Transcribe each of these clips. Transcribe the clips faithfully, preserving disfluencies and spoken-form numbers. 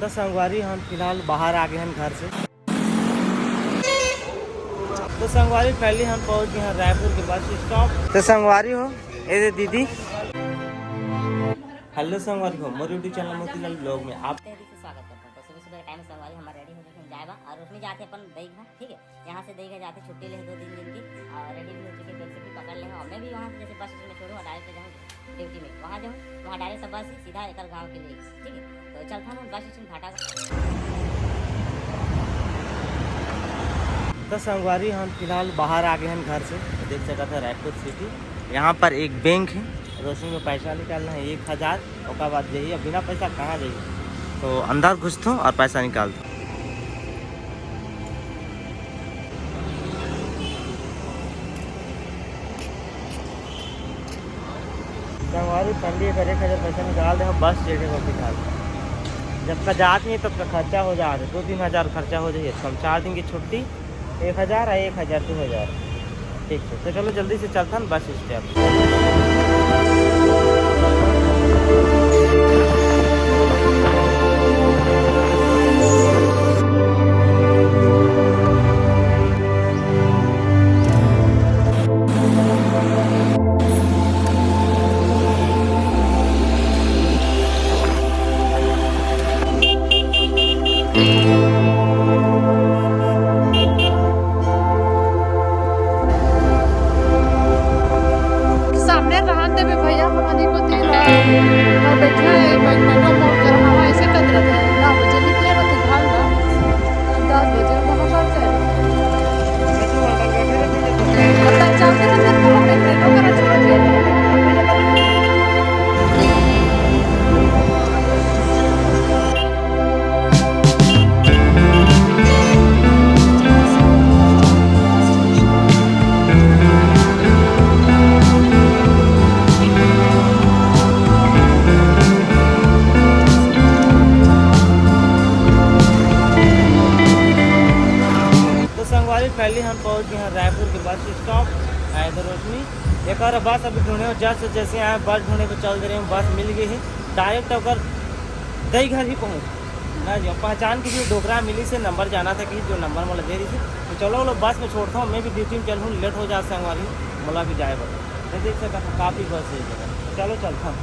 तो संगवारी, हम फिलहाल बाहर आ गए हैं घर से। तो संगवारी, पहले हम पहुंच गए हैं रायपुर के बस स्टॉप। तो संगवारी हो, ये दे दीदी। हेलो संगवारी हो, मोर YouTube चैनल मोतीलाल ब्लॉग में आप तहरीक से स्वागत करता हूँ। तो सुबह सुबह के टाइम संगवारी हमारे रेडी हो गए हैं, जाए बा और उसमें जाते अपन दही घर, ठीक है। यहाँ से दही घर जाते छुट्टी ले दो तीन दिन की, और रेडी भी हो चुके हैं, बैग से भी पकड़ ले हैं। और मैं भी वहाँ से जैसे बस स्टेशन में छोड़ूँ और डायरेक्ट जाऊँ ड्यूटी में, वहाँ जाऊँ, वहाँ डायरेक्ट बस ही सीधा एकर गाँव के लिए, ठीक है। तो चलता हूँ बस स्टेशन भाटा का। तो संगवारी, हम फिलहाल बाहर आ गए हैं घर से। देख सकत है रायपुर सिटी, यहाँ पर एक बैंक है, रोशनी में पैसा निकालना है एक हजार, ओकर बाद जाइए, बिना पैसा कहाँ जाइए। तो अंदर घुसथों और पैसा निकालथों। संगवारी, पंडित कर एक हजार पैसा निकाल दे, बस चढ़े हो फिलहाल। जब का जात नहीं, तब का खर्चा हो जात है, दो तीन हजार खर्चा हो जाए। हम चार दिन की छुट्टी, एक हजार और एक हजार, दो हजार। ठीक है, तो चलो जल्दी से चलथन बस स्टैंड। सामने रहन देबे भैया, हमनी को तीन और बैठा है, बैठा मोड़ कर हवा ऐसे कतरत है। नौ बजे निकले रहते घर ला, दस बजे वहाँ पर से। पता चलते रहते तो हम एक घंटा करा छोड़ के। तो संगवारी, पहले हम पहुंच गए हैं रायपुर के बस स्टॉप। आए तो रोशनी, एक और बस अभी ढूंढे हो, जस्ट जैसे आए बस ढूंढे पे चल दे रहे हैं, बस मिल गई है, डायरेक्ट होकर दही घर ही पहुँच। ना जो पहचान किसी डोकरा मिली से नंबर जाना था कि जो नंबर मोला दे रही थी। तो चलो, वो लोग बस में छोड़ता हूँ, मैं भी ड्यूटी में चल हूँ, लेट हो जा संगवारी, मोला भी जाए बता। मैं देख सकता था काफ़ी बस है ये जगह। चलो चलता हूँ।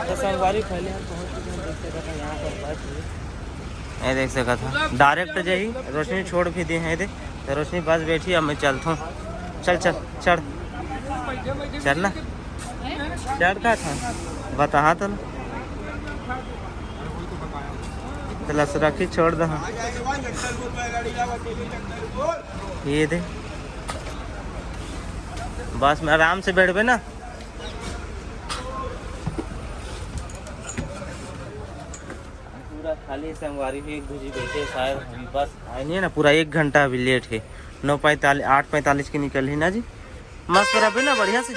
तो संगवारी, पहले हम पहुँच चुके हैं, देख सकता था यहाँ पर बस है। ये देख सकता था, डायरेक्ट जाही, रोशनी छोड़ भी दी है। ये देख, तो रोशनी बस बैठी, अब मैं चलता हूँ। चल चल चढ़, चढ़ ना। चढ़ का था, बता तो ना। तो लस रखी, छोड़ दो। ये दे, बस में आराम से बैठबे ना। पूरा खाली संगवारी भी एक दूजी बैठे, शायद अभी बस आए नहीं है ना, पूरा एक घंटा अभी लेट है। नौ पैंतालीस, आठ पैंतालीस की निकल ही ना जी। मस्त रहबे ना बढ़िया से।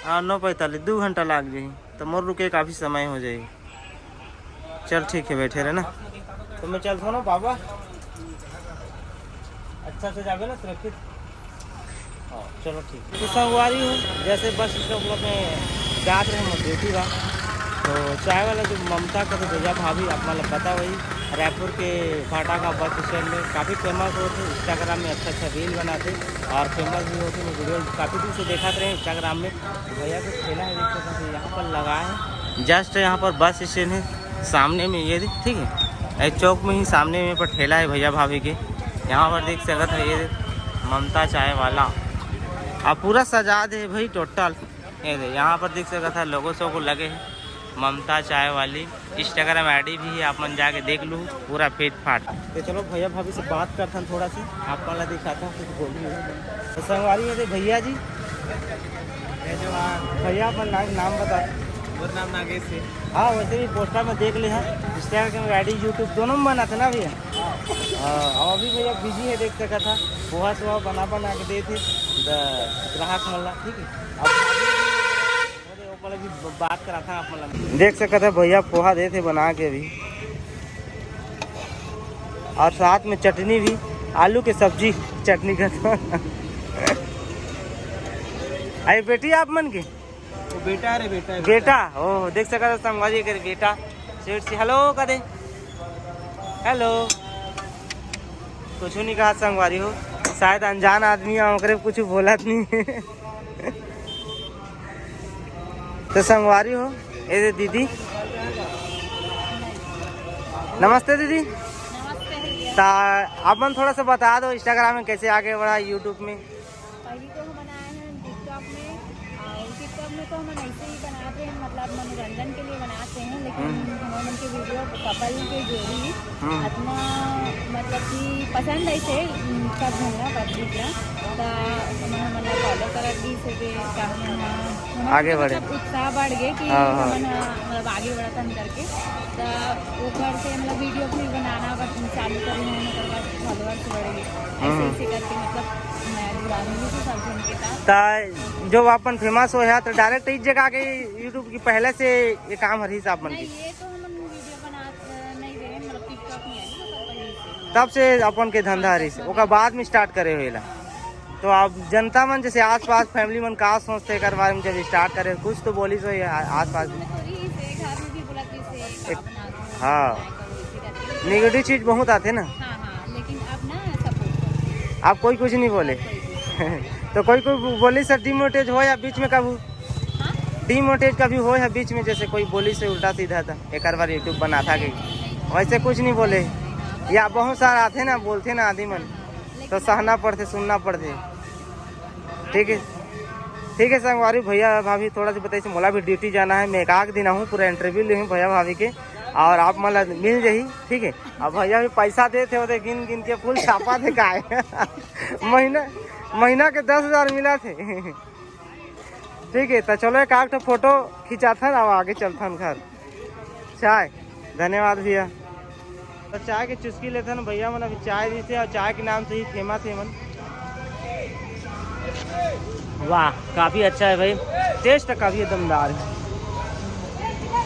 हाँ, नौ पैंतालीस, दो घंटा लाग जाही, तो मोर रुके काफ़ी समय हो जाही। चल ठीक है, बैठे रहना। तो मैं चलता हूँ ना बाबा, अच्छा से जाबे ना सुरक्षित। हाँ, चलो ठीक है। तो संगवारी हो, जैसे बस स्टॉप में जात रहे मोर ड्यूटी बा, तो चाय वाला जो ममता का तो भैया भाभी आप मतलब पता वही रायपुर के भाटा का बस स्टैंड में काफ़ी फेमस होते, इंस्टाग्राम में अच्छा अच्छा रील बनाते और फेमस भी होते। मैं वीडियो काफ़ी दिन से देखा रहे इंस्टाग्राम में। भैया के ठेला है, देख सकते हैं, यहाँ पर लगा है, जस्ट यहाँ पर बस स्टैंड है सामने में, ये देख, ठीक है, ये चौक में ही सामने में पर ठेला है भैया भाभी के। यहाँ पर देख सकत है, ये देख, ममता चाय वाला, अब पूरा सजा दे भाई टोटल। ये देख, यहाँ पर देख सकत है, लोगो सोगो लगे है, ममता चाय वाली। इंस्टाग्राम आईडी भी है, आप मन जाके देख लू पूरा फिट फाट। तो चलो भैया भाभी से बात करथन थोड़ा सी, आप मन ला दिखाता हूँ कुछ बोली। तो संगवारी है भैया जी, जय जोहार। भैया अपन नाम, नाम बता। मोर नाम नागेश है। हाँ, वैसे भी पोस्टर में देख ले हैं, इंस्टाग्राम आईडी, यूट्यूब दोनों में बनाते ना भैया। हाँ, और अभी भैया बिजी है, देख सकत था, पोहा सोहा बना बना के देते ग्राहक मन ला, ठीक है। अब ओकरे ऊपर भी ब-, बात करा था आप मतलब। देख सकत है भैया पोहा देते बना के अभी, और साथ में चटनी भी, आलू के सब्जी चटनी का। अरे बेटी आप मन के? वो बेटा, अरे बेटा है, बेटा। बेटा, ओ देख सकत है संगवारी कर बेटा। सेठ से हेलो कर दे। हेलो। कुछ नहीं कहा संगवारी हो, शायद अनजान आदमी है, ओकरे कुछ बोलत नहीं। तो संगवारी हो, ये दे दीदी। नमस्ते दीदी। ता आप मन थोड़ा सा बता दो, इंस्टाग्राम में कैसे आगे बढ़ा, यूट्यूब में? पहली तो हम बनाए हैं टिकटॉक में, और टिकटॉक में तो हम ऐसे ही बनाते हैं, मतलब मनोरंजन के लिए बनाते हैं, लेकिन हमारे मन के वीडियो कपल के जोड़ी इतना मतलब कि पसंद है से सब झन ला पब्लिक ला, तो हमन हमन ला फॉलो करत भी से, तो हमन ह- हमन आगे के बढ़े। मतलब उत्साह बढ़ गए कि हाँ, हाँ। हमन ह मतलब आगे बढ़त हन करके, तो ऊपर से मतलब वीडियो भी बनाना बस चालू करी हन, ओकर बाद फॉलोअर्स बढ़ गए, ऐसे हम्म। ऐसे करके मतलब मैं जुड़ा हूँ सब झन के साथ। ता जो अपन फेमस हो है तो डायरेक्ट इस जगह के यूट्यूब की पहले से ये काम हर हिसाब बन नहीं, के। ये तो हम वीडियो बना नहीं रहे, मतलब टिकटॉक में है ना, तो पहले से। तब से अपन के धंधा रही से, ओकर बाद में स्टार्ट करे होएला। तो आप जनता मन जैसे आसपास फैमिली मन का सोचते एकर बारे में, जब स्टार्ट करे कुछ तो बोली सो ये आ- आसपास में। मैं तो रही से घर में भी बोला कि इसे का बना दो, हाँ। बनाया करो, इसे करके। नेगेटिव चीज बहुत आते ना। हाँ हाँ, लेकिन अब ना सपोर्ट करते हैं। आप कोई कुछ नहीं बोले। कोई कुछ नहीं। तो कोई कोई बोली सर डिमोटिवेट हो या बीच में कभी? हाँ? डिमोटिवेट कभी हो या बीच में, जैसे कोई बोली से उल्टा सीधा था एक बार यूट्यूब बना था कि वैसे कुछ नहीं बोले? या बहुत सारा आते ना, बोलते ना आदमी मन, तो सहना पड़ते, सुनना पड़ते। ठीक है, ठीक है संगवारी, भैया भाभी थोड़ा सा बताइए, मोला भी ड्यूटी जाना है, मैं एक आध दिन आहूँ, पूरा इंटरव्यू लेहूँ भैया भाभी के, और आप मन ला मिल जाही। ठीक है, अब भैया भी पैसा देते होते, गिन गिन के फुल छापा थे काय। महीना महीना के दस हजार मिला थे। ठीक है, तो चलो एक आध ठो फोटो खिंचाथन, अब आगे चलथन घर। चाय, धन्यवाद भैया। तो चाय के चुस्की लेथन भैया मन, अभी चाय दी थे और चाय के नाम से ही फेमस है मन। वाह, काफी अच्छा है भाई, टेस्ट काफी दमदार है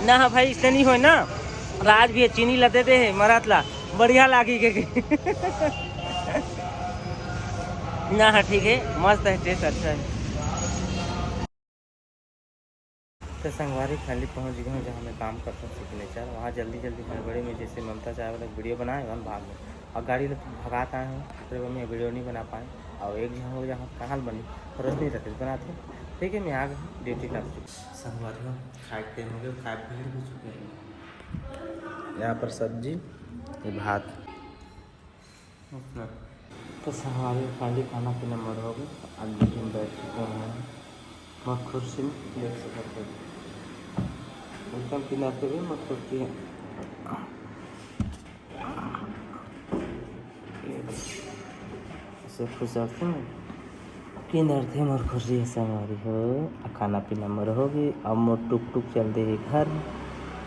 ना। हाँ भाई, इससे नहीं होए ना, राज भी चीनी ला दे दे है मरात ला, बढ़िया लागी के। ना हाँ, ठीक है, मस्त है, टेस्ट अच्छा है। तो संगवारी, फाइनली पहुंच गए हूँ जहाँ मैं काम करता हूँ, सिग्नेचर। वहाँ जल्दी जल्दी हड़बड़ी में जैसे ममता चाय वाला वीडियो बनाए, हम भाग गए और गाड़ी ले भगात आए हूँ, फिर मैं वीडियो नहीं बना पाए। और एक जहाँ हो जहाँ कहाँ बनी, रोशनी रहते बनाते। ठीक है, मैं आ गया ड्यूटी लग चुका। संगवारी हो, खाए के टाइम हो गया, खाए भीड़ भी चुके हैं। यहाँ पर सब्जी, ये भात। तो संगवारी, खाली खाना पीना मोर हो गए। अब ड्यूटी में बैठ चुका हूँ मैं। मैं कुर्सी में देख सकते हो, एकदम किनारे पे भी मैं कुर्सी है। ऐसे खुश रहते हैं। किनारे थे मोर खुशी है संगवारी हो। आ खाना पीना मोर हो गए। अब मोर टुक टुक चल दे है घर।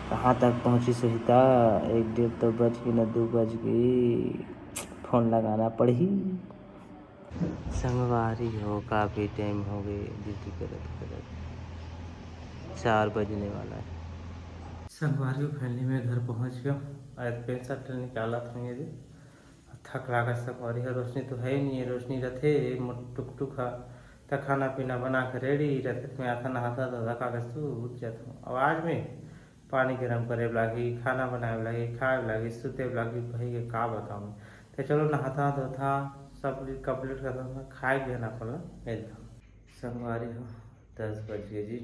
कहाँ तक पहुँची सहिता? एक डेढ़ तो बज गई ना, दो बज गई। फोन लगाना पड़ही। संगवारी हो, काफ़ी टाइम हो गए ड्यूटी करत करत, चार बजने वाला है। संगवारी हो, फाइनली मैं घर पहुँच गया। आज पैंट शर्ट निकालत रहेंगे जी। थक लागत संगवारी हो, रोशनी तो है ही नहीं है, रोशनी रथे मोर टुक टुक हा, त खाना पीना बना के रेडी रथे, त मैं आता नहाता धोता कागज सूत जाता हूँ। अब आज मैं पानी गरम करे लागही, खाना बनाए लागही, खाए लागही, सुते लागही, भाई के का बताऊँ। तो चलो नहाता धोता सब कंप्लीट करता हूँ, खाए के ना पड़ला एकदम। संगवारी हो, दस बज गए जी।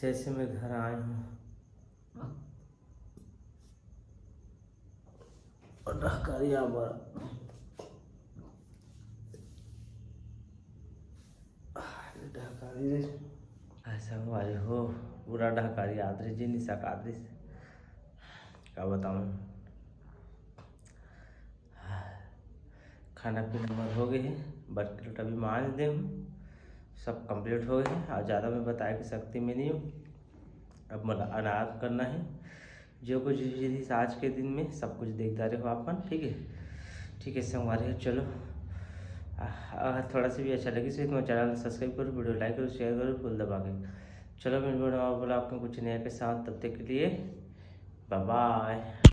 जैसे मैं घर आए हूँ और डहकारिया बर डहकारी रे। ऐसा हुआ रे हो, पूरा डहकारी आदरी जी नहीं सकादरी से। का बताऊँ, खाना पीना मत हो गए है, बर्तन लोटा भी मांज दे हूँ, सब कंप्लीट हो गए है। और ज़्यादा मैं बताए के शक्ति में नहीं हूँ। अब मला आराम करना है। जो कुछ भी चीज़ आज के दिन में सब कुछ देखता रहे हो आप मन, ठीक है। ठीक है संगवारी हो, चलो, आ, अगर थोड़ा सा भी अच्छा लगे तो चैनल सब्सक्राइब करो, वीडियो लाइक करो, शेयर करो फुल दबा के। चलो मैं बोला आपको कुछ नया के साथ, तब तक के लिए बाय बाय।